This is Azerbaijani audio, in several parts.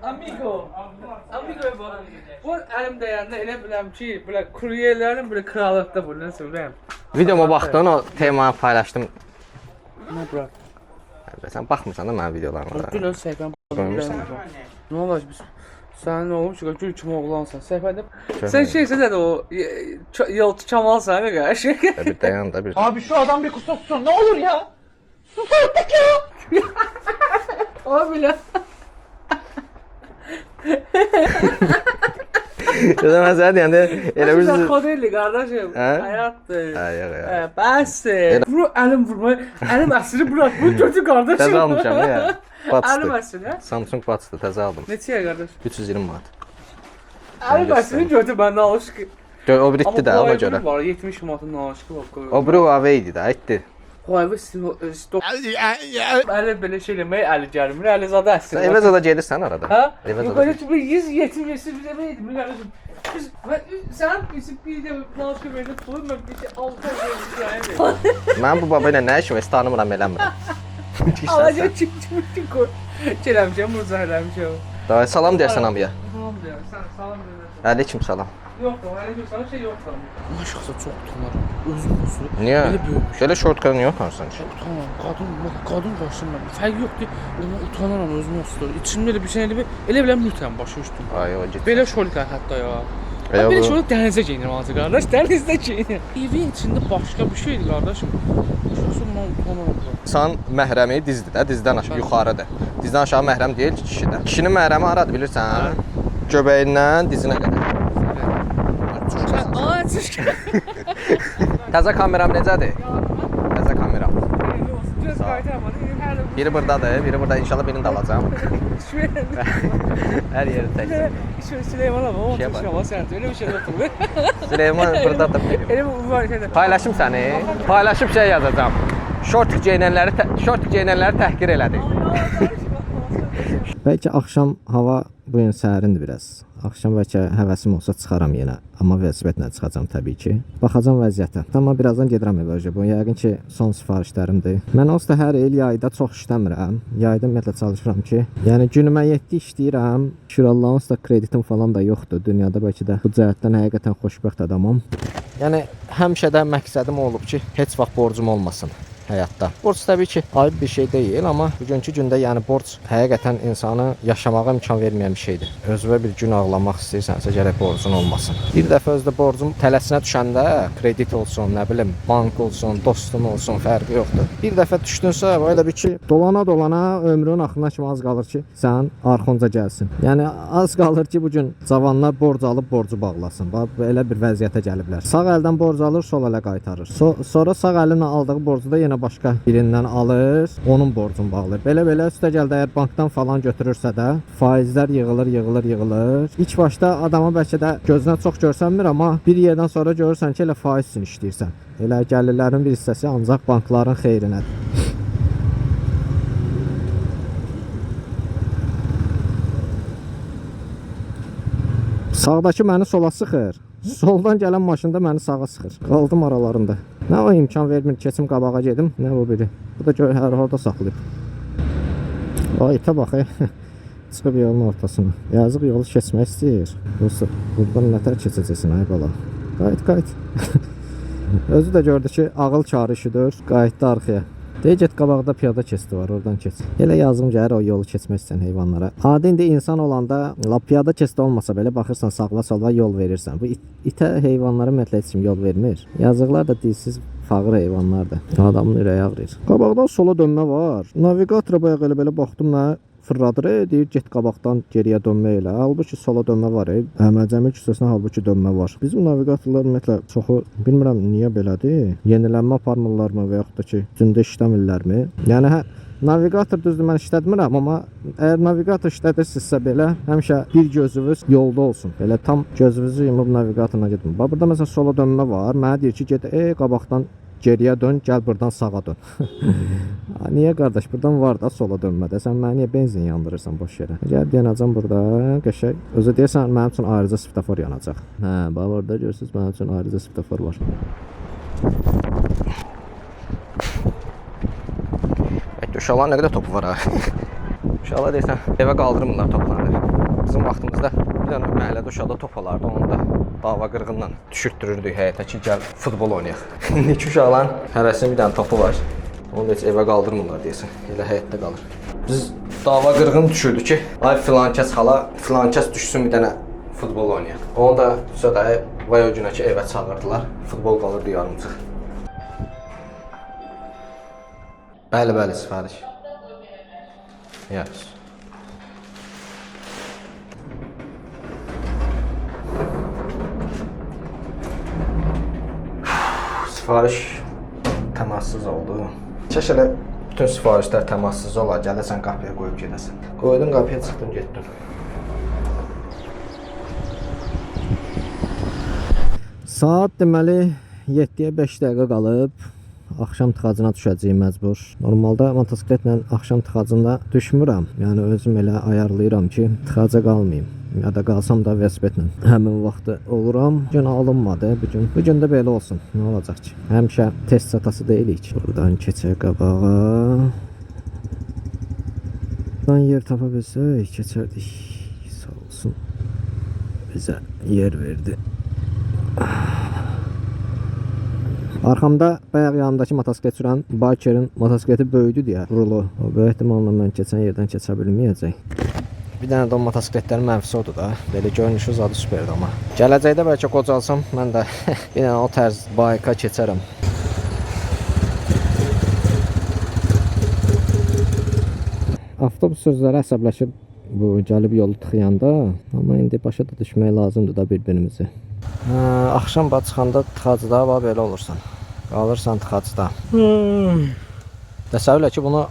Amigo. Amigo bu. Bu əlim dəyəndə elə biləm ki, belə kuryerlərin belə kralıqda bu, nəsə biləm. Videoma baxdın, o temanı paylaşdım. Nə bura? Sən baxmırsan da mənim videolarıma. da. Dünən səhifəni Qoymursan. Nə olar ki, biz sən nə olmuş ki, gül kimi oğlansan. Səhifəndə sən şeysən də o yolçu Kamalsan qardaş. Bir dayan da bir. Abi şu adam bir kusursun ne olur ya. Sus artık ya. O belə. Dedim mən sənə deyəndə elə Elə bir bir xodeli qardaşım. Hə? Həyatdır. Hə, yox, yox. Hə, bəsdir. Vur əlim vurma. Əlim əsiri bırak. Bu kötü qardaşım. Təzə almışam ya. Əlim Buds-dır. əsiri. hə? Samsung Buds-dır, təzə aldım. Neçəyə qardaş? 320 manat. Əlim əsiri götür məndən alış ki. Gör, o biri itdi də ona Huawei görə. Var 70 manatın nalışqı var. O biri Huawei idi də, itdi. Huawei stop. Əli belə şey eləmək əli gəlmir. Əli zadə əsir. Sən evə zada gedirsən arada. Hə? Evə Yox, zada. elə ki, 170 biz evə etmir qardaşım. Biz sən bir də nalışqı verdi pulu mən bir şey 6 ay verdim. Mənim bu baba ilə nə işim var, heç tanımıram, eləmirəm. Alacaq çık çık çık qoy. Eləmişəm, murza eləmişəm. Davay, salam deyərsən hamıya. Salam deyirəm, sən salam deyirəm. Aleyküm salam. Yoxdur, hələ yox, sana şey yoxdur. Mən şəxsən çox utanıram. Özüm olsun. Niyə? Belə böyümüş. Belə şortka niyə utanırsan ki? Utanıram. Qadın, qadın qarşısında mən. Fərqi yoxdur. Ona utanıram özüm olsun. İçimdə elə bir şey elə bir elə biləm lütən başa düşdüm. Ay, o get. Belə şortka hətta ya. Ya Mən belə bu- şortka dənizə geyinirəm azı qardaş. Dənizdə geyinirəm. Evin içində başqa bir şeydir qardaşım. Şəxsən mən utanıram. İnsan məhrəmi dizdir də, dizdən aşağı yuxarıdır. Dizdən aşağı məhrəm deyil ki, kişidə. Kişinin məhrəmi haradır bilirsən? Göbəyindən dizinə qədər. Aa, çüşkə. Təzə kameram necədir? Təzə kameram. Biraz qayıtıram. Hələ Biri burdadır, biri burada. İnşallah birini də alacağam. Hər yeri tək. Süleyman abi, o Şeye bak. oturmuş ama sen öyle bir şey oturdu. Süleyman burdadır. Öyle bir var şeyde. Paylaşım səni. Paylaşıb şey yazacağam. Şort geyinənləri, şort geyinənləri təhqir elədi. Bəlkə axşam hava bu gün sərindir biraz. Axşam bəlkə həvəsim olsa çıxaram yenə. Amma velosipedlə çıxacam təbii ki. Baxacam vəziyyətə. Amma birazdan gedirəm evə. Bu yəqin ki son sifarişlərimdir. Mən onsuz da hər il yayda çox işləmirəm. Yayda ümumiyyətlə çalışıram ki, yəni günümə 7 işləyirəm. Şükür Allah'a onsuz da kreditim falan da yoxdur. Dünyada bəlkə də bu cəhətdən həqiqətən xoşbəxt adamam. Yəni həmişə də məqsədim o olub ki, heç vaxt borcum olmasın həyatda. Borc təbii ki, ayıb bir şey deyil, amma bugünkü gündə yəni borc həqiqətən insanı yaşamağa imkan verməyən bir şeydir. Özünə bir gün ağlamaq istəyirsənsə gərək borcun olmasın. Bir dəfə özdə borcun tələsinə düşəndə kredit olsun, nə bilim, bank olsun, dostun olsun, fərqi yoxdur. Bir dəfə düşdünsə, elə bir ki, dolana-dolana ömrünün axırına kimi az qalır ki, sənin arxonca gəlsin. Yəni az qalır ki, bu gün cavanlar borc alıb borcu bağlasın. Bax belə bir vəziyyətə gəliblər. Sağ əldən borc alır, sol ələ qaytarır. Sonra sağ əlinlə aldığı borcu da yenə başqa birindən alır, onun borcunu bağlayır. Belə-belə üstəgəl də əgər bankdan falan götürürsə də faizlər yığılır, yığılır, yığılır. İlk başda adama bəlkə də gözünə çox görsənmir, amma bir yerdən sonra görürsən ki, elə faiz üçün işləyirsən. Elə gəlirlərin bir hissəsi ancaq bankların xeyrinədir. Sağdakı məni sola sıxır. Soldan gələn maşında məni sağa sıxır. Qaldım aralarında. Nə o imkan vermir keçim qabağa gedim, nə o biri. Bu da gör hər harda saxlayıb. Ay itə bax. Ey. Çıxıb yolun ortasına. Yazıq yolu keçmək istəyir. Yoxsa buradan nətər keçəcəksən ay bala. Qayıt, qayıt. Özü də gördü ki, ağıl karı işidir. Qayıtdı arxaya. Deyir get qabaqda piyada keçidi var, oradan keç. Elə yazığım gəlir o yolu keçmək istəyən heyvanlara. Adi indi insan olanda lap piyada keçidi olmasa belə baxırsan sağla sola yol verirsən. Bu itə heyvanlara ümumiyyətlə heç kim yol vermir. Yazıqlar da dilsiz fağır heyvanlardır. Adamın ürəyi ağrıyır. Qabaqdan sola dönmə var. Navigatora bayaq elə belə baxdım nə fırladır, deyir get qabaqdan geriyə dönmə elə. Halbuki sola dönmə var. Əhməd Cəmil küçəsinə halbuki dönmə var. Bizim naviqatorlar ümumiyyətlə çoxu bilmirəm niyə belədir. Yenilənmə aparmırlarmı və yaxud da ki, üstündə işləmirlərmi? Yəni hə naviqator düzdür mən işlətmirəm, amma əgər naviqator işlədirsinizsə belə həmişə bir gözünüz yolda olsun. Belə tam gözünüzü yumub naviqatorla getməyin. Bax burada məsələn sola dönmə var. Mənə deyir ki, get qabaqdan geriyə dön, gəl burdan sağa dön. Niyə qardaş, burdan var da sola dönmədə. Sən mənə niyə benzin yandırırsan boş yerə? Gəl dayanacam burada, qəşəng. Özü deyirsən mənim üçün ayrıca svetofor yanacaq. Hə, bax orada görürsüz mənim üçün ayrıca svetofor var. Uşaqların nə qədər topu var ha. Uşaqlar deyirsən, evə qaldırmırlar toplarını. Bizim vaxtımızda bir dənə məhəllədə uşaqda top olardı, onu da dava qırğınla düşürtdürürdük həyətə ki, gəl futbol oynayaq. İndiki uşaqların hərəsinin bir dənə topu var. Onu da heç evə qaldırmırlar deyəsən. Elə həyətdə qalır. Biz dava qırğın düşürdü ki, ay filan kəs xala, filan kəs düşsün bir dənə futbol oynayaq. Onu da dayı vay o günə ki evə çağırdılar. Futbol qalırdı yarımçıq. Bəli, bəli, sifariş. Yaxşı. Sifariş təmassız oldu. Kaş elə bütün sifarişlər təmassız olar, gələsən qapıya qoyub gedəsən. Qoydum qapıya, çıxdım, getdim. Saat deməli 7-yə 5 dəqiqə qalıb. Axşam tıxacına düşəcəyim məcbur. Normalda motosikletlə axşam tıxacında düşmürəm. Yəni özüm elə ayarlayıram ki, tıxaca qalmayım. Ya da qalsam da velosipedlə həmin vaxtı oluram. Bu gün alınmadı bu gün. Bu gün də belə olsun. Nə olacaq ki? Həmişə test çatası deyilik. Buradan keçək qabağa. Buradan yer tapa bilsək keçərdik. Sağ olsun. Bizə yer verdi. Arxamda bayaq yanımdakı motosiklet sürən bikerin motosikleti böyüdü deyə rulu. O böyük ehtimalla mən keçən yerdən keçə bilməyəcək. Bir dənə də o motosikletlərin mənfisi odur da. Belə görünüşü zadı superdir amma. Gələcəkdə bəlkə qocalsam mən də bir dənə o tərz bayka keçərəm. Avtobus sözləri əsəbləşir bu gəlib yolu tıxıyanda, amma indi başa da düşmək lazımdır da bir-birimizi. Hə, axşam bax çıxanda tıxacda bax belə olursan. Qalırsan tıxacda. Təsəvvür elə ki, bunu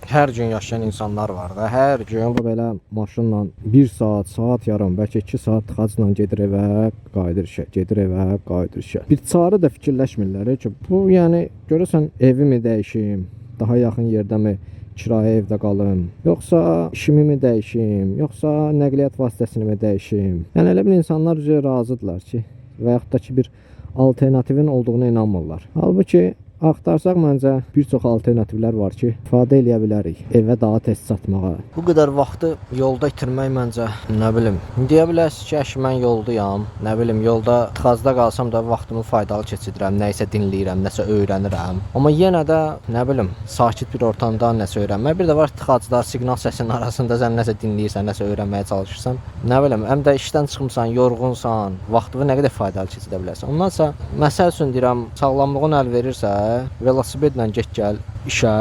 hər gün yaşayan insanlar var da. Hər gün bu belə maşınla 1 saat, saat yarım, bəlkə 2 saat tıxacla gedir evə, qayıdır işə, gedir evə, qayıdır işə. Bir çarə də fikirləşmirlər ki, bu yəni görəsən evimi dəyişim, daha yaxın yerdəmi kirayə evdə qalım, yoxsa işimi mi dəyişim, yoxsa nəqliyyat vasitəsini mi dəyişim? Yəni elə bir insanlar üzrə razıdırlar ki, və yaxud da ki bir alternativin olduğuna inanmırlar. Halbuki axtarsaq məncə bir çox alternativlər var ki, istifadə eləyə bilərik evə daha tez çatmağa. Bu qədər vaxtı yolda itirmək məncə nə bilim. Deyə bilərsiniz ki, əş mən yoldayam. Nə bilim, yolda tıxacda qalsam da vaxtımı faydalı keçirirəm, nə isə dinləyirəm, nəsə öyrənirəm. Amma yenə də nə bilim, sakit bir ortamda nəsə öyrənmək. Bir də var tıxacda siqnal səsinin arasında sən nəsə dinləyirsən, nəsə öyrənməyə çalışırsan. Nə bilim, həm də işdən çıxmısan, yorğunsan, vaxtını nə qədər faydalı keçirə bilərsən. Ondansa məsəl üçün deyirəm, sağlamlığın əl verirsə, velosipedlə get-gəl işə,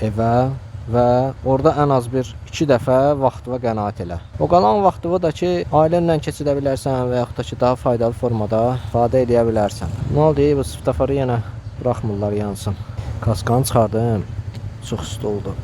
evə və orada ən az bir 2 dəfə vaxtına qənaət elə. O qalan vaxtını da ki, ailənlə keçirə bilərsən və yaxud da ki, daha faydalı formada ifadə eləyə bilərsən. Nə oldu? Bu svetoforu yenə buraxmırlar yansın. Kaskanı çıxardım. Çox isti oldu.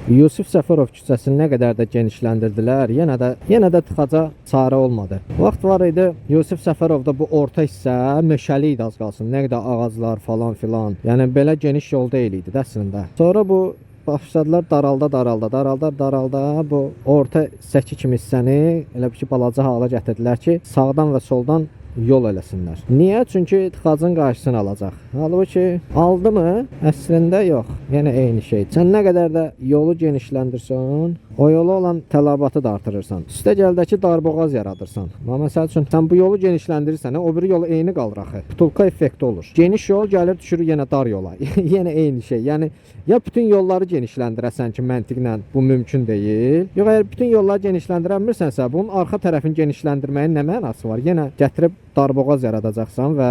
Yusif Səfərov küçəsini nə qədər də genişləndirdilər, yenə də tıxaca çarə olmadı. Vaxt var idi, Yusif Səfərovda bu orta hissə meşəli idi az qalsın. Nə qədər ağaclar falan filan. Yəni belə geniş yol deyil idi də əslində. Sonra bu başladılar daralda daralda daralda daralda bu orta səki kimi hissəni elə bir ki balaca hala gətirdilər ki, sağdan və soldan yol eləsinlər. Niyə? Çünki tıxacın qarşısını alacaq. Halbuki aldı mı? Əslində yox. Yenə eyni şey. Sən nə qədər də yolu genişləndirsən, o yola olan tələbatı da artırırsan. Üstə gəl də ki, darboğaz yaradırsan. Amma məsəl üçün sən bu yolu genişləndirirsən, o biri yolu eyni qalır axı. Butulka effekti olur. Geniş yol gəlir düşür yenə dar yola. Yenə eyni şey. Yəni ya bütün yolları genişləndirəsən ki, məntiqlə bu mümkün deyil. Yox, əgər bütün yolları genişləndirə bilmirsənsə, bunun arxa tərəfini genişləndirməyin nə mənası var? Yenə gətirib darboğaz yaradacaqsan və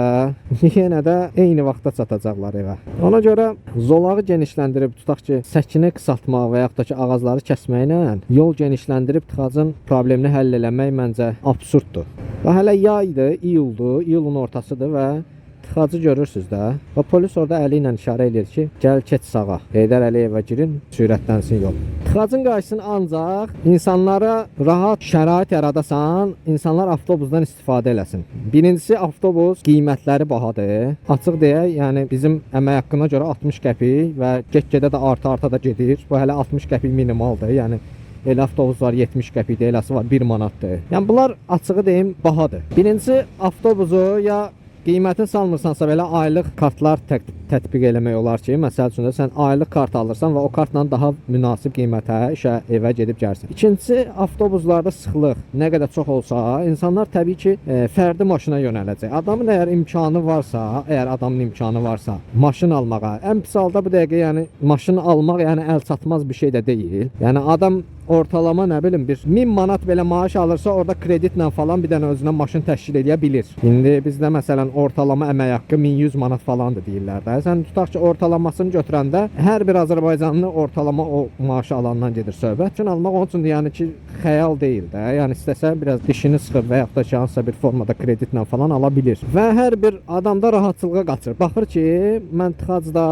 yenə də eyni vaxtda çatacaqlar evə. Ona görə zolağı genişləndirib tutaq ki, səkini qısaltmaq və yaxud da ki, ağacları kəsməklə yol genişləndirib tıxacın problemini həll eləmək məncə absurddur. Və hələ yaydır, iyuldur, iyulun ortasıdır və tıxacı görürsüz də. Və polis orada əli ilə işarə eləyir ki, gəl keç sağa. Heydər Əliyevə girin, sürətlənsin yol. Tıxacın qarşısını ancaq insanlara rahat şərait yaradasan, insanlar avtobusdan istifadə eləsin. Birincisi avtobus qiymətləri bahadır. Açıq deyək, yəni bizim əmək haqqına görə 60 qəpik və get-gedə də arta-arta da gedir. Bu hələ 60 qəpik minimaldır. Yəni elə avtobus var 70 qəpikdir, eləsi var 1 manatdır. Yəni bunlar açığı deyim bahadır. Birincisi avtobusu ya Qiymətini salmırsansa belə aylıq kartlar tətbiq eləmək olar ki, məsəl üçün də sən aylıq kart alırsan və o kartla daha münasib qiymətə işə, evə gedib gəlirsən. İkincisi, avtobuslarda sıxlıq nə qədər çox olsa, insanlar təbii ki, fərdi maşına yönələcək. Adamın əgər imkanı varsa, əgər adamın imkanı varsa, maşın almağa, ən pis halda bu dəqiqə yəni maşın almaq yəni əl çatmaz bir şey də deyil. Yəni adam ortalama nə bilim bir 1000 manat belə maaş alırsa, orada kreditlə falan bir dənə özünə maşın təşkil eləyə bilir. İndi bizdə məsələn ortalama əmək haqqı 1100 manat falandır deyirlər də. Sən tutaq ki, ortalamasını götürəndə hər bir azərbaycanlı ortalama o maaşı alandan gedir söhbət. Üçün almaq onun üçün də yəni ki, xəyal deyil də. Yəni istəsə biraz dişini sıxır və yaxud da ki, hansısa bir formada kreditlə falan ala bilir. Və hər bir adam da rahatçılığa qaçır. Baxır ki, mən tıxacda,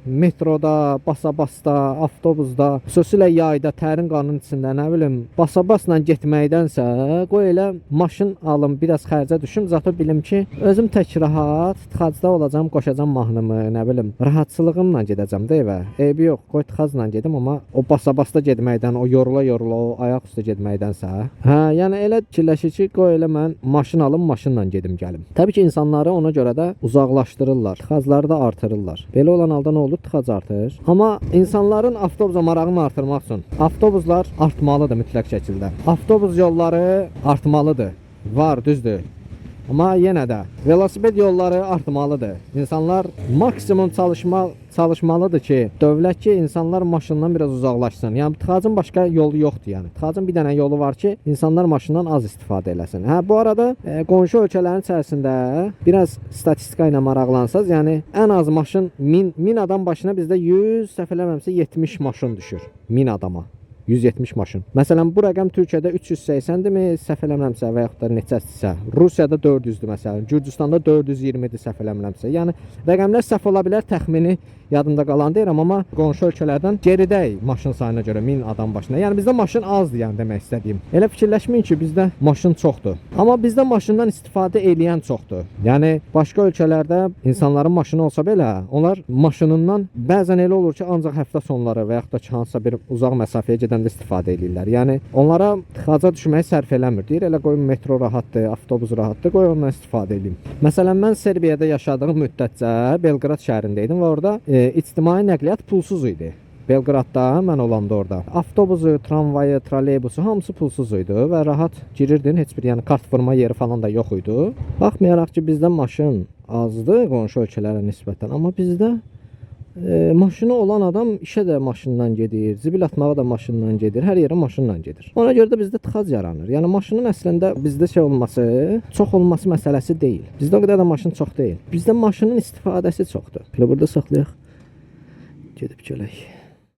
metroda, basa-basda, avtobusda, xüsusilə yayda tərin qanın içində nə bilim, basa-basla getməkdənsə, qoy elə maşın alım, biraz xərcə düşüm, zata bilim ki, özüm tək rahat tıxacda olacam, qoşacam mahnımı, nə bilim, rahatçılığımla gedəcəm də evə. Eybi yox, qoy tıxacla gedim, amma o basa-basda getməkdən, o yorula-yorula, o ayaq üstə getməkdənsə, hə, yəni elə fikirləşir ki, qoy elə mən maşın alım, maşınla gedim gəlim. Təbii ki, insanları ona görə də uzaqlaşdırırlar. Tıxacları da artırırlar. Belə olan halda nə olur? Tıxac artır. Amma insanların avtobusa marağını artırmaq üçün avtobuslar artmalıdır mütləq şəkildə. Avtobus yolları artmalıdır. Var, düzdür. Amma yenə də velosiped yolları artmalıdır. İnsanlar maksimum çalışmalıdır ki, dövlət ki, insanlar maşından biraz uzaqlaşsın. Yəni tıxacın başqa yolu yoxdur yəni. Tıxacın bir dənə yolu var ki, insanlar maşından az istifadə eləsin. Hə, bu arada qonşu ölkələrin içərisində biraz statistika ilə maraqlansaz, yəni ən az maşın 1000 1000 adam başına bizdə 100, səhv eləmirəmsə 70 maşın düşür 1000 adama. 170 maşın. Məsələn, bu rəqəm Türkiyədə 380-dirmi, səhv eləmirəmsə və yaxud da neçəsidirsə. Rusiyada 400-dür məsələn, Gürcüstanda 420-dir səhv eləmirəmsə. Yəni rəqəmlər səhv ola bilər, təxmini yadımda qalan deyirəm, amma qonşu ölkələrdən geridəyik maşın sayına görə 1000 adam başına. Yəni bizdə maşın azdır, yəni demək istədiyim. Elə fikirləşməyin ki, bizdə maşın çoxdur. Amma bizdə maşından istifadə eləyən çoxdur. Yəni başqa ölkələrdə insanların maşını olsa belə, onlar maşınından bəzən elə olur ki, ancaq həftə sonları və yaxud da ki, hansısa bir uzaq məsafəyə gedəndə istifadə eləyirlər. Yəni onlara tıxaca düşməyi sərf eləmir. Deyir elə qoy metro rahatdır, avtobus rahatdır, qoy ondan istifadə eləyim. Məsələn, mən Serbiyada yaşadığım müddətcə Belqrad şəhərində idim və orada ictimai nəqliyyat pulsuz idi. Belqradda mən olanda orada avtobusu, tramvayı, trolleybusu hamısı pulsuz idi və rahat girirdin, heç bir yəni kart vurma yeri falan da yox idi. Baxmayaraq ki, bizdə maşın azdı qonşu ölkələrə nisbətən, amma bizdə maşını olan adam işə də maşından gedir, zibil atmağa da maşından gedir, hər yerə maşınla gedir. Ona görə də bizdə tıxac yaranır. Yəni maşının əslində bizdə şey olması, çox olması məsələsi deyil. Bizdə o qədər də maşın çox deyil. Bizdə maşının istifadəsi çoxdur. Belə burada saxlayaq. Gedib gələk.